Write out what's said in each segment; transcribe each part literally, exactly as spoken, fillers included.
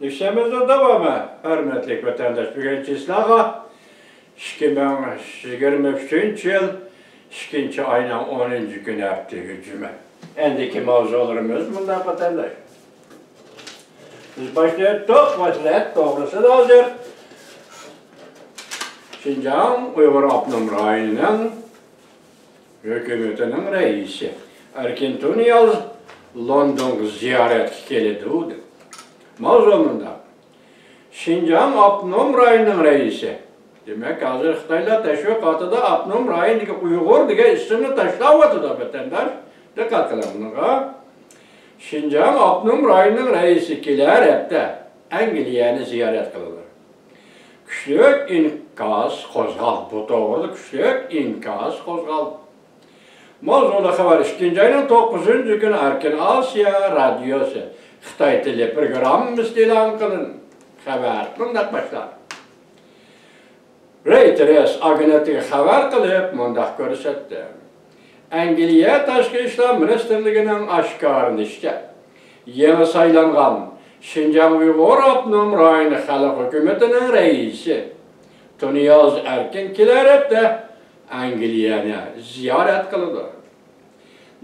لېكسىيەمىزنىڭ داۋامى، ھۆرمەتلىك ۋەتەنداش، بۈگۈن چىسلاغا ئىككى مىڭ يىگىرمە ئۈچىنچى يىل ئىككىنچى ئاينىڭ ئونىنچى كۈنى، ھەپتىگە جۈمە. ئەندىكى ماۋزۇلىرىمىز مۇنداق، ۋەتەنداش. بىز باشلايتتۇق، ۋەزىيەت توغرىسىدا ھازىر شىنجاڭ ئۇيغۇر ئاپتونوم رايونىنىڭ ھۆكۈمىتىنىڭ رەئىسى ئەركىن تۇنىياز لوندونغا زىيارەتكە كېلىدۇ، دەپ. ماۋزۇ مۇنداق. شىنجاڭ ئاپتونوم رايونىنىڭ رەئىسى. دېمەك، ھازىر خىتايلار تەشۋىقاتىدا ئاپتونوم رايوندىكى ئۇيغۇر دېگەن ئىسىمنى تاشلاۋاتىدۇ، ۋەتەنداش. دىققەت قىلىڭ بۇنىڭغا. شىنجاڭ ئاپتونوم رايونىنىڭ رەئىسى كېلەر ھەپتە ئەنگلىيەنى زىيارەت قىلىدۇ. كۈچلۈك ئىنكاس قوزغالدى. بۇ توغرىدا كۈچلۈك ئىنكاس قوزغالدى. ماۋزۇلۇق خەۋەر ئىككىنچى ئاينىڭ توققۇزىنچى كۈنى ئەركىن ئاسىيا رادىيوسى خىتاي تىلى پروگراممىسىدا ئېلان قىلىندى. خەۋەر مۇنداق باشلانغان. رېيتېرس ئاگېنتلىقى خەۋەر قىلىپ مۇنداق كۆرسەتتى. ئەنگلىيە تاشقى ئىشلار مىنىستىرلىكىنىڭ ئاشكارىلىشىچە، يېڭى سايلانغان شىنجاڭ ئۇيغۇر ئاپتونوم رايونى خەلق ھۆكۈمىتىنىڭ رەئىسى تۇنىياز ئەركىن كېلەر ھەپتە ئەنگلىيەنى زىيارەت قىلىدۇ.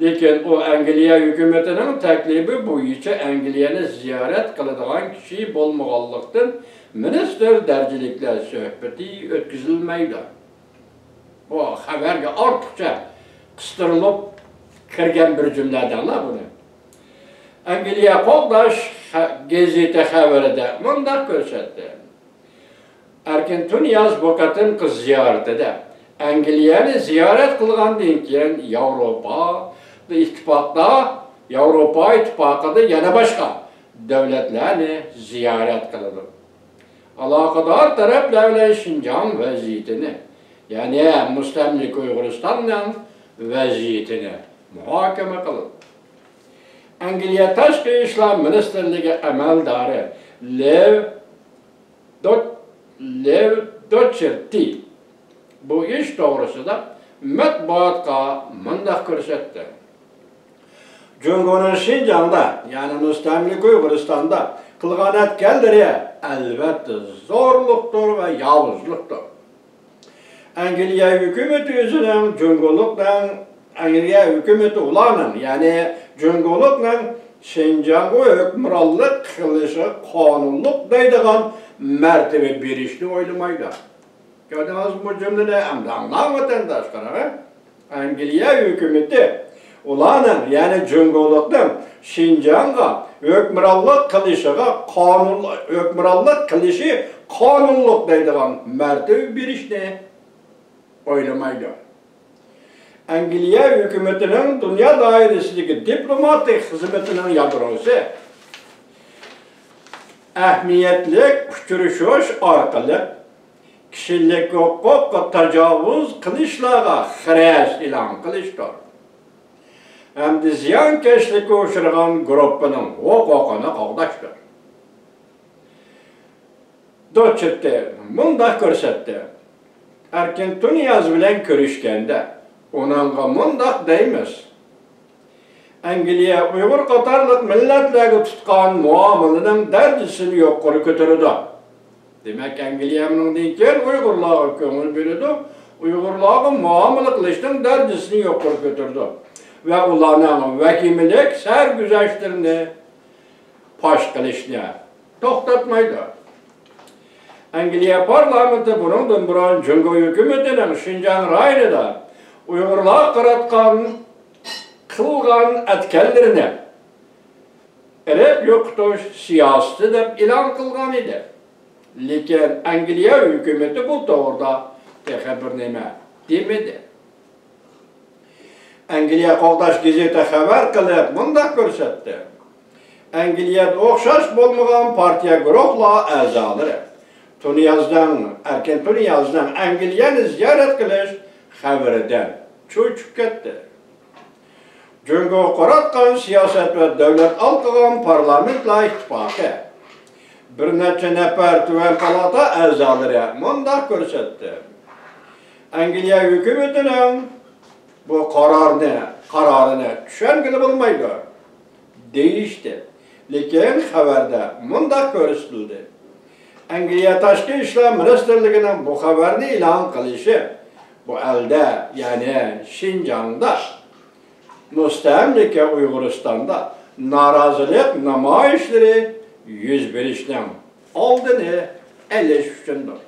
لېكىن ئۇ ئەنگلىيە ھۆكۈمىتىنىڭ تەكلىپى بويىچە ئەنگلىيەنى زىيارەت قىلىدىغان كىشى بولمىغانلىقتىن، مىنىستىر دەرىجىلىكلەر سۆھبىتى ئۆتكۈزۈلمەيدۇ. بۇ خەۋەرگە ئارتۇقچە قىستۇرۇلۇپ كىرگەن بىر جۈملە دەڭلار بۇنى. ئەنگلىيە قوغداش خە-، گېزىتى خەۋىرىدە مۇنداق كۆرسەتتى. ئەركىن تۇنىياز بۇ قېتىمقى زىيارىتىدە ئەنگلىيەنى زىيارەت قىلغاندىن كېيىن، ياۋروپا ئىتتىپاقتا، ياۋروپا ئىتتىپاقىدا يەنە باشقا دۆلەتلەرنى زىيارەت قىلىدۇ. ئالاقىدار تەرەپلەر بىلەن شىنجاڭ ۋەزىيىتىنى، يەنى مۇستەملىكە ئۇيغۇرىستاننىڭ ۋەزىيىتىنى مۇھاكىمە قىلىدۇ. ئەنگلىيە تاشقى ئىشلار مىنىستىرلىكى ئەمەلدارى لېۋ دوت-، لېۋ دوچېرتى بۇ ئىش توغرىسىدا مەتبۇئاتقا مۇنداق كۆرسەتتى. جۇڭگونىڭ شىنجاڭدا، يەنى مۇستەملىكە ئۇيغۇرىستاندا قىلغان ئەتكەنلىرى ئەلۋەتتە زورلۇقتۇر ۋە ياۋۇزلۇقتۇر. ئەنگلىيە ھۆكۈمىتى ئۆزىنىڭ جۇڭگولۇقنىڭ، ئەنگلىيە ھۆكۈمىتى ئۇلارنىڭ، يەنى جۇڭگولۇقنىڭ شىنجاڭغا ھۆكۈمرانلىق قىلىشىغا قانۇنلۇق دەيدىغان مەرتىۋە بېرىشنى ئويلىمايدۇ. كۆردىڭىزمۇ بۇ جۈملىنى؟ ئەمدى ئاڭلاڭ، ۋەتەنداشلار، ھە؟ ئەنگلىيە ھۆكۈمىتى ئۇلارنىڭ، يەنى جۇڭگولۇقنىڭ شىنجاڭغا ھۆكۈمرانلىق قىلىشىغا قانۇن، ھۆكۈمرانلىق قىلىشى قانۇنلۇق دەيدىغان مەرتىۋە بېرىشنى ئويلىمايدۇ. ئەنگلىيە ھۆكۈمىتىنىڭ دۇنيا دائىرىسىدىكى دىپلوماتىك خىزمىتىنىڭ يادروسى ئەھمىيەتلىك ئۇچرىشىش ئارقىلىق كىشىلىك ھوقۇققا تاجاۋۇز قىلىشلارغا خىرەس ئېلان قىلىشتۇر ھەمدە زىيانكەشلىككە ئۇچرىغان گۇرۇپپىنىڭ ھوقۇقىنى قوغداشتۇر. دوچېرتى مۇنداق كۆرسەتتى. ئەركىن تۇنىياز بىلەن كۆرۈشكەندە ئۇنىڭغا مۇنداق دەيمىز. ئەنگلىيە ئۇيغۇر قاتارلىق مىللەتلەرگە تۇتقان مۇئامىلىنىڭ دەرىجىسىنى يۇقىرى كۆتۈرىدۇ. دېمەك، ئەنگلىيە بۇنىڭدىن كېيىن ئۇيغۇرلارغا كۆڭۈل بۆلىدۇ، ئۇيغۇرلارغا مۇئامىلە قىلىشنىڭ دەرىجىسىنى يۇقىرى كۆتۈرىدۇ ۋە ئۇلارنىڭ ۋەھىمىلىك سەرگۈزەشتلىرىنى پاش قىلىشنى توختاتمايدۇ. ئەنگلىيە پارلامېنتى بۇنىڭدىن بۇرۇن جۇڭگو ھۆكۈمىتىنىڭ شىنجاڭ رايونىدا ئۇيغۇرلارغا قاراتقان قىلغان ئەتكەنلىرىنى ئىرق يوقىتىش سىياسىتى دەپ ئېلان قىلغان ئىدى. لېكىن ئەنگلىيە ھۆكۈمىتى بۇ توغرىدا تېخى بىر نېمە دېمىدى. ئەنگلىيە قوغداش گېزىتى خەۋەر قىلىپ مۇنداق كۆرسەتتى. ئەنگلىيەدە ئوخشاش بولمىغان پارتىيە گۇرۇھلار ئەزالىرى تۇنىيازنىڭ، ئەركىن تۇنىيازنىڭ ئەنگلىيەنى زىيارەت قىلىش خەۋىرىدىن چۆچۈپ كەتتى. جۇڭگو قۇراتقان سىياسەت ۋە دۆلەت ھالقىغان پارلامېنتلار ئىتتىپاقى بىر نەچچە نەپەر تۆۋەن پالاتا ئەزالىرى مۇنداق كۆرسەتتى. ئەنگلىيە ھۆكۈمىتىنىڭ بۇ قارارنى، قارارىنى چۈشەنگىلى بولمايدۇ، دېيىشتى. لېكىن خەۋەردە مۇنداق كۆرسىتىلدى: ئەنگلىيە تاشقى ئىشلار مىنىستىرلىكىنىڭ بۇ خەۋەرنى ئېلان قىلىشى بۇ ئەلدە، يەنى شىنجاڭدا، مۇستەملىكە ئۇيغۇرىستاندا نارازىلىق نامايىشلىرى يۈز بېرىشنىڭ ئالدىنى ئېلىش ئۈچۈندۇر.